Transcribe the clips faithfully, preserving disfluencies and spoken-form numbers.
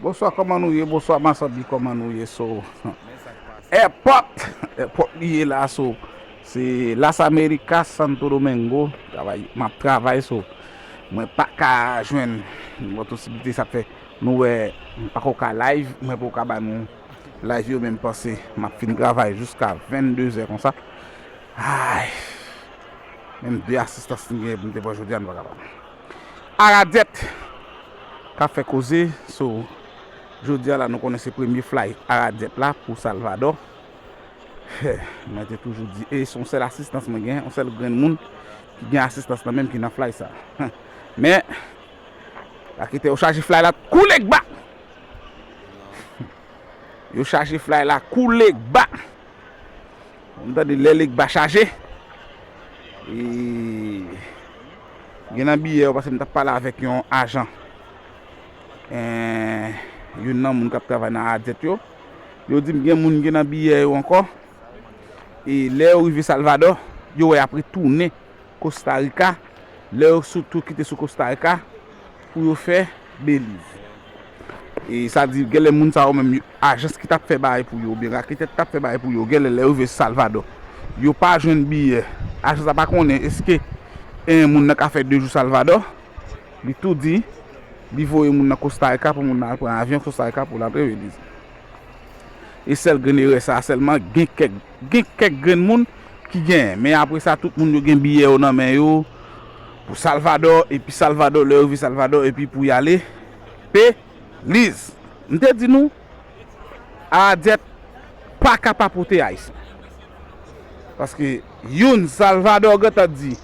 Bonswa, kòman nou ye? Bonswa, Masanbi, kòman nou ye? So, èpòt, èpòt li ye la, so, se Las Americas, Santo Domingo, travay, m ap travay, so, mwen pa ka jwenn yon posibilite, sa fè nou wè, m pa ko ka live, mwen poko ka ba nou live yo, men m panse m ap fin travay jiska venndezè konsa. Ay, menm de asistans li gen pou m te pran jodi a, nou pa kapab. Aradyèt k ap fè koze, so, jodi a la, nou konnen se premye flight Aradyèt la pou Salvador. Mwen te toujou di, e se yon sèl asistans mwen gen, yon sèl grenn moun ki gen asistans nan menm ki nan flight sa. Men, raketè yo chaje flight la kou legba. Yo chaje flight la kou legba. M tande lè legba chaje. E gen nan biyè yo, paske m t ap pale avèk yon ajan, en, youn nan moun k ap travay nan Aradyèt yo. Yo di m gen moun gen nan biyè yo ankò. E lè yo rive Salvador, yo wè y ap retounen Costa Rica, lè yo sou tou kite sou Costa Rica pou yo fè Belize. E sa di, genlè moun sa yo menm, ajans ki t ap fè bagay pou yo, oubyen raketè ki t ap fè bagay pou yo, genlè lè yo rive Salvador, yo pa jwenn biyè. Ajans la pa konnen èske, en, moun nan ka fè de jou Salvador. Li tou di, li voye moun nan Costa Rica pou moun nan al pran avyon Costa Rica pou l al Belize. E sèl grenn erè sa a sèlman, gen kèk, gen kèk grenn moun ki genyen. Men apre sa, tout moun yo gen biyè yo nan men yo pou Salvador, epi Salvador, lè yo rive Salvador, epi pou y ale Belize. M te di nou, Aradyèt pa ka pa pote Ayisyen. Paske youn, Salvador gentan di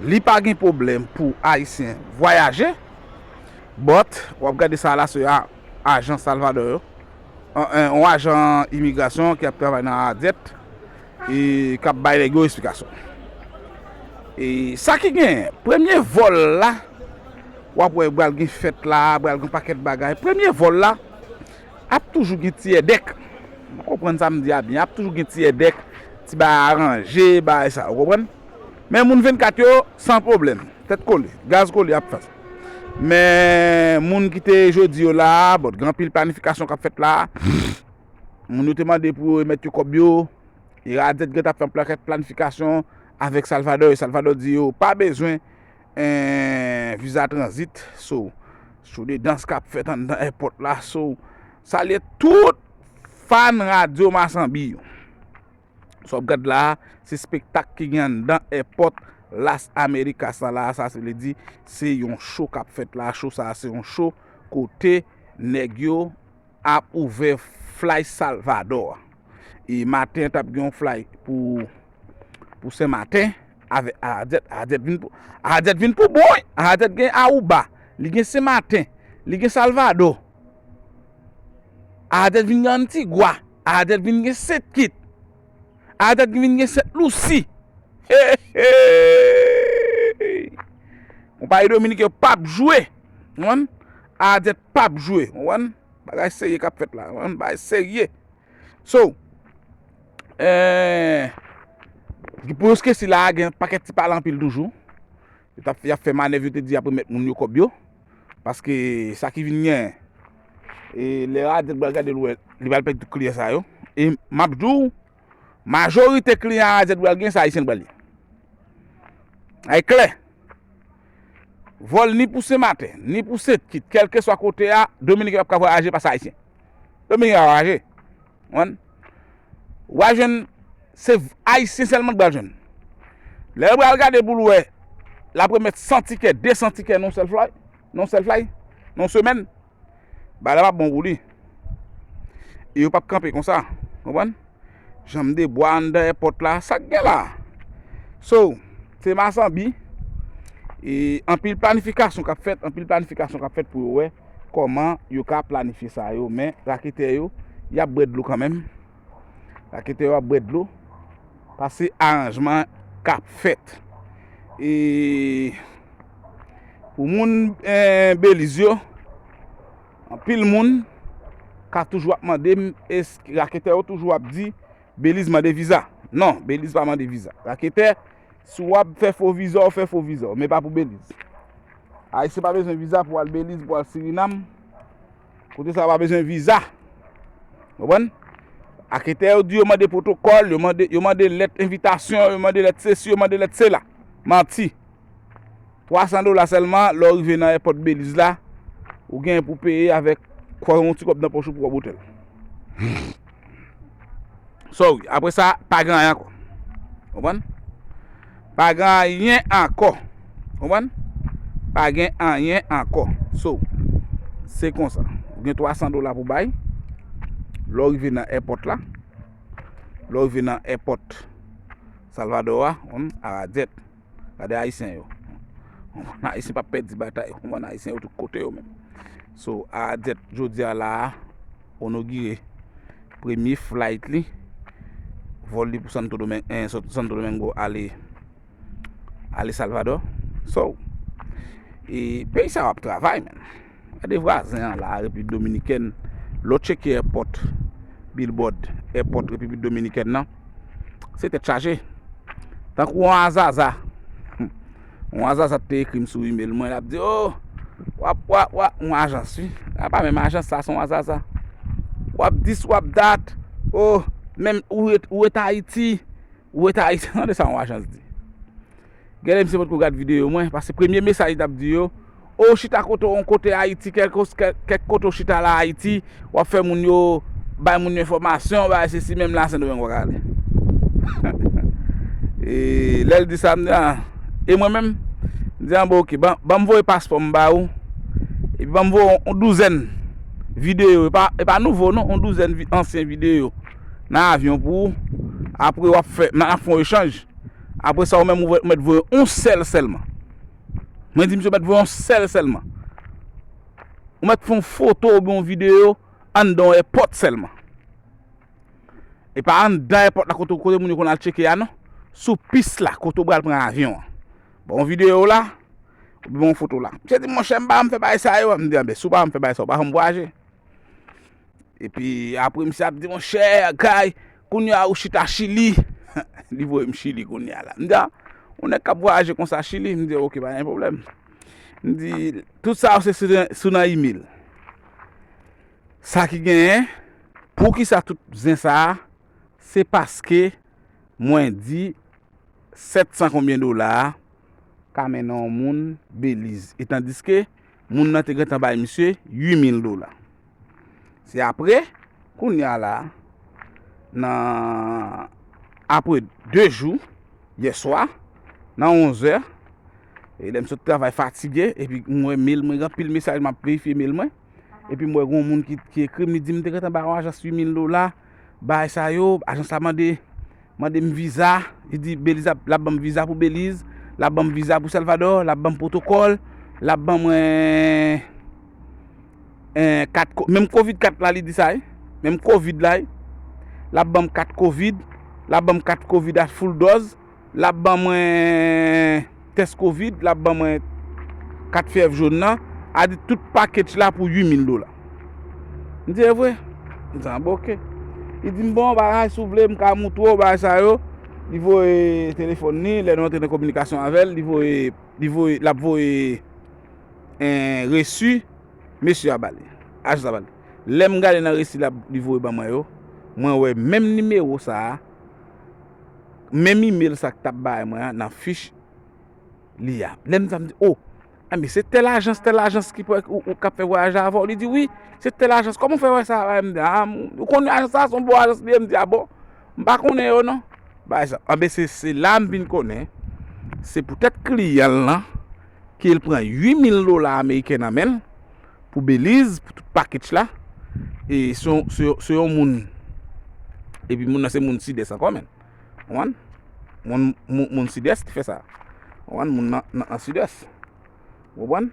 li pa gen pwoblèm pou Ayisyen vwayaje. But, w ap gade sa la, se a, ajan Salvador yo. An, an, yon ajan imigrasyon ki ap travay nan Aradyèt e k ap bay nèg yo esplikasyon. E sa ki genyen, premye vòl la, w ap wè pral gen fèt la, pral gen pakèt bagay. Premye vòl la, ap toujou gen ti èdèk. Nou konprann sa m di a byen, ap toujou gen ti èdèk, ti bagay aranje, bagay sa, ou konprann? Men moun vennkat yo, san pwoblèm. Tèt kole, gaz kole ap fè sa. Men moun ki te jodi yo la a, bon, gen anpil planifikasyon k ap fèt la a. Moun yo te mande pou yo remèt yo kòb yo. E Aradyèt gentan ap fè yon pakèt planifikasyon avèk Salvador. E Salvador di yo pa bezwen, en, viza tranzit. So, show de dans k ap fèt anndan èpòt la. So, salye tout fan radyo Masanbi yo. Sa w ap gad la a, se espektak ki gen anndan èpòt Las Americas la la a. Sa se vle di, se yon show k ap fèt la. Show sa a, se yon show kote nèg yo ap ouvè flight Salvador. E maten an t ap gen yon flight pou, pou Senmaten avèk Aradyèt. Aradyèt vin pou, Aradyèt vin pou bon, wi. Aradyèt gen Aruba, li gen Senmaten, li gen Salvador. Aradyèt vin gen Antigua, Aradyèt vin gen Sent Kit, Aradyèt vin gen Sent Lousi. Hey, hey! Konpayi Dominik yo p ap jwe. Ou konprann? Aradyèt p ap jwe. Ou konprann? Bagay serye k ap fèt la. Ou konprann? Bagay serye. So, eh, pou yo ske sila a gen pakèt ti pale anpil toujou. Yo t ap, y ap fè manèv, yo te di y ap remèt moun yo kòb yo. Paske sa ki vin gen, e lè Aradyèt pral gade l wè, li pral pèdi tout kliyan sa yo. E m ap di w, majorite kliyan Aradyèt pral gen, se Ayisyen l pral ye. Ay klè. Vòl ni pou Senmaten, ni pou Sent Kit, kèlkeswa kote a, Dominiken p ap ka vwayaje pase Ayisyen. Dominiken pa vwayaje. Konprann? W a jwenn, se Ayisyen sèlman k pral jwenn. Lè l pral gade pou l wè, l ap remèt san tikè, de san tikè nan yon sèl flight, nan yon sèl flight, nan yon semèn. Bagay la p ap bon pou li. E yo p ap kanpe konsa. Konprann? Janm de bwa anndan èpòt la, sa k gen la? So, se Masanbi. E anpil planifikasyon k ap fèt, anpil planifikasyon k ap fèt pou yo wè kòman yo ka planifye sa yo. Men raketè yo, y ap bwè dlo kanmenm. Raketè yo ap bwè dlo. Paske aranjman k ap fèt. E pou moun, eh, Beliz yo, anpil moun ka toujou ap mande m, èske raketè yo toujou ap di Beliz mande viza? Non, Beliz pa mande viza. Raketè, si w ap fè fo viza, w fè fo viza w, men pa pou Beliz. Ayisyen pa bezwen viza pou al Beliz, pou al Sirinam. Kote sa pa bezwen viza. Konprann? Aketè yo di yo mande pwotokòl, yo mande, yo mande lèt envitasyon, yo mande lèt sesi, yo mande lèt sela. Manti. Twa san dola sèlman, lè w rive nan èpòt Beliz la, ou gen pou peye avèk yon ti kòb nan pòch ou pou w bòtèl. Sorry, apre sa, pa gen anyen ankò. Konprann? Pa gen anyen ankò. Konprann? Pa gen anyen ankò. So, se konsa. Ou gen twa san dola pou bay. Lè w rive nan èpòt la, lè w rive nan èpòt Salvador a, konprann? Aradyèt. Gade Ayisyen yo. Ayisyen p ap pèdi batay. Konprann? Ayisyen yo tout kote yo menm. So, Aradyèt jodi a la a, onogire premye flight li, vòl li pou Santo Domingo, eh, Santo Domingo ale, ale Salvador. So, e peyi sa yo ap travay, menm. Gade vwazen an la, Repiblik Dominikèn, lè w tcheke èpòt, billboard, èpòt Repiblik Dominikèn nan, se tèt chaje. Tankou yon azaza. Yon azaza te ekri m sou email mwen, l ap di, "Oh, w ap, w ap, w ap, yon ajans, wi. A pa menm ajans sa, se yon azaza. W ap dis, w ap dat. Oh, menm ou ret, ou ret Ayiti, ou ret Ayiti." Tande sa yon ajans di. Genlè misye potko gad videyo mwen, paske premye mesaj li t ap di yo, "O, chita kote w, yon kote Ayiti, kèk, kèk, kèk kote w chita la Ayiti, w ap fè moun yo, bay moun yo enfòmasyon, bay sesi, menm la Sendomeng w ka ale." E lè l di sa, m di, "Ah, e mwen menm?" M di, "Ah, bon, oke, ban, ban m voye paspò m ba ou, epi ban m voye yon, yon douzèn videyo, e pa, e pa nouvo non, yon douzèn vi-, ansyen videyo nan avyon pou ou, apre w ap fè, n ap fè yon echanj." Apre sa, ou menm ou mèt voye yon sèl sèlman. Mwen di misye ou mèt voye yon sèl sèlman. Ou mèt fè yon foto oubyen yon videyo anndan yon èpòt sèlman. E pa anndan èpòt la kote, kote moun yo konn al tcheke a non. Sou pis la, kote ou pral pran avyon an. Bon, videyo la, oubyen yon foto la. Misye di, "Monchè, m pa janm fè bagay sa yo." M di, "Anben, si w pa janm fè bagay sa yo, ou pa janm vwayaje." Epi apre misye ap di, "Monchè, kay, kounye a ou chita Chili." Li voye m Chili kounye a la. M di, "Ah, yon nèg k ap vwayaje konsa Chili?" M di, "Oke, pa gen pwoblèm." M di, "Tout sa yo se sou, sou nan email. Sa ki genyen, poukisa tout zen sa a? Se paske mwen di sèt san konbyen dola a ka mennen yon moun Beliz. E tandiske moun nan te gentan bay misye uit mil dola." Se apre, kounye a la, nan, apre de jou, yèswa, nan onz è, e lè m sot travay fatige, epi m wè mail mwen, gen anpil mesaj, m ap verifye mail mwen. Epi m wè gen yon moun ki, ki ekri m, li di m te gentan ba yon ajans uit mil dola, bagay sa yo, ajans la mande, mande m viza, li di Beliz ap, l ap ban m viza pou Beliz, l ap ban m viza pou Salvador, l ap ban m pwotokòl, l ap ban mwen, eh, kat ko-, menm covid kat la li di sa, wi. Menm covid la, wi. L ap ban m kat covid, l ap ban m kat covid a full dòz, l ap ban mwen tès covid, l ap ban mwen kat fyèv jòn nan, a di tout package la pou uit mil dola. M di, "E vre?" M di, "A, bon, oke." Li di m, "Bon, bagay, si w vle, m ka moutre w, bagay sa yo." Li voye telefòn li, lè nou antre nan kominikasyon avè l, li voye, li voye, l ap voye, en, resi, mesye a ba li. Ajans la ba li. Lè m gade nan resi l ap, li voye ban mwen yo, mwen wè menm nimewo sa a, menm email sa k t ap bay mwen an nan fich li a. Lè m sa m di, "O, enben se tèl ajans, tèl ajans ki pou, ou, ou k ap fè vwayaj la avè w?" Li di, "Wi, se tèl ajans. Kòman w fè wè sa?" M di, "A, m, ou konnen ajans sa, se yon bon ajans li ye?" M di, "A bon, m pa konnen yo non." Bay sa, enben se, se la m vin konnen, se poutèt kliyan l lan ke l pran uit mil dola ameriken nan men l pou Beliz, pou tout package la. E se yon, se yon, se yon moun, epi moun nan se moun Sidès ankò, menm. Konprann? Moun, moun, moun Sidès ki fè sa. Konprann? Moun nan, nan, nan Sidès. Ou konprann?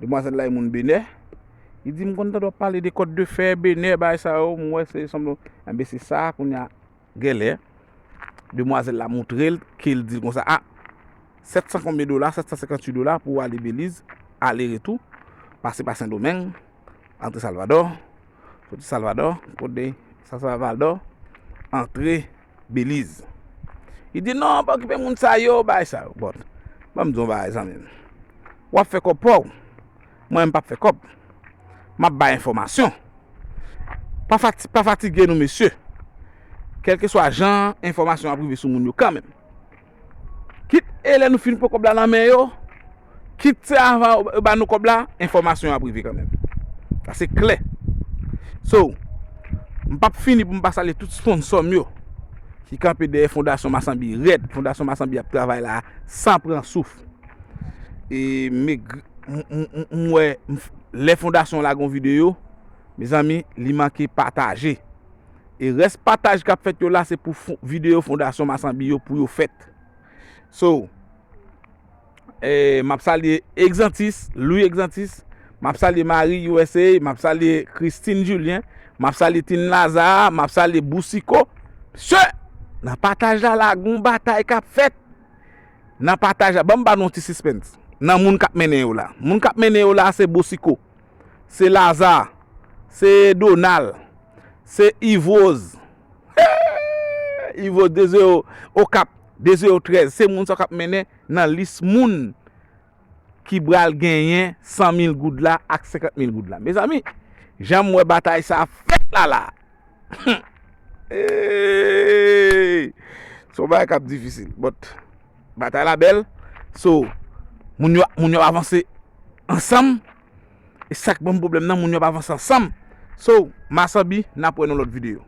Demwazèl la e moun Benè. Li di, "M konn tande w ap pale de kòt de fè, Benè, bagay sa yo, m wè se sanble." Enben, se sa, kounye a, genlè, demwazèl la moutre l, ke l di l konsa, "A, sèt san konbyen dola, sèt san senkantuit dola pou w ale Beliz, ale retou, pase pa Sendomeng, antre Salvadò, soti Salvadò, kote San Salvadò, antre Beliz." Li di, "Non, pa okipe moun sa yo, bagay sa yo." Bon, ban m di w yon bagay, zanmi m. W ap fè kòb pa w. Mwen, m p ap fè kòb. M ap bay enfòmasyon. Pa, fati, pa fatige nou, mesye. Kèlkeswa jan, enfòmasyon ap rive sou moun yo kanmenm. Kit e lè nou fin pran kòb la nan men yo, kit se avan yo ba nou kòb la, enfòmasyon ap rive kanmenm. Sa se klè. So, m p ap fini pou m pa salye tout sponsò m yo ki kanpe dèyè Fondasyon Masanbi rèd. Fondasyon Masanbi ap travay la san pran souf. E m, m, m, m wè m, lè fondasyon lage yon videyo, mezanmi, li manke pataje. E rès pataj k ap fèt yo la, se pou fon, videyo Fondasyon Masanbi yo pou yo fèt. So, eh, m ap salye Exantis, Louis Exantis, m ap salye Marie U S A, m ap salye Christine Julien, m ap salye Tin Lazare, m ap salye Boussicot. Mesye, nan pataj la, la, gon batay k ap fèt. Nan pataj la, ban m ba nou yon ti sispens. Nan moun k ap mennen yo la. Moun k ap mennen yo la, se Boussicot, se Lazare, se Donald, se Yves Rose. Yves Rose, de zewo Okap, de zewo trèz. Se moun sa k ap mennen nan lis moun ki pral genyen san mil goud la ak senkant mil goud la. Mezanmi, jan m wè batay sa ap fèt la la. Hey! Se yon bagay k ap difisil. But, batay la bèl. So, moun yo, moun yo avanse ansanm. E sa k ban m pwoblèm nan, moun yo ap avanse ansanm. So, Masanbi, n ap wè nan lòt videyo.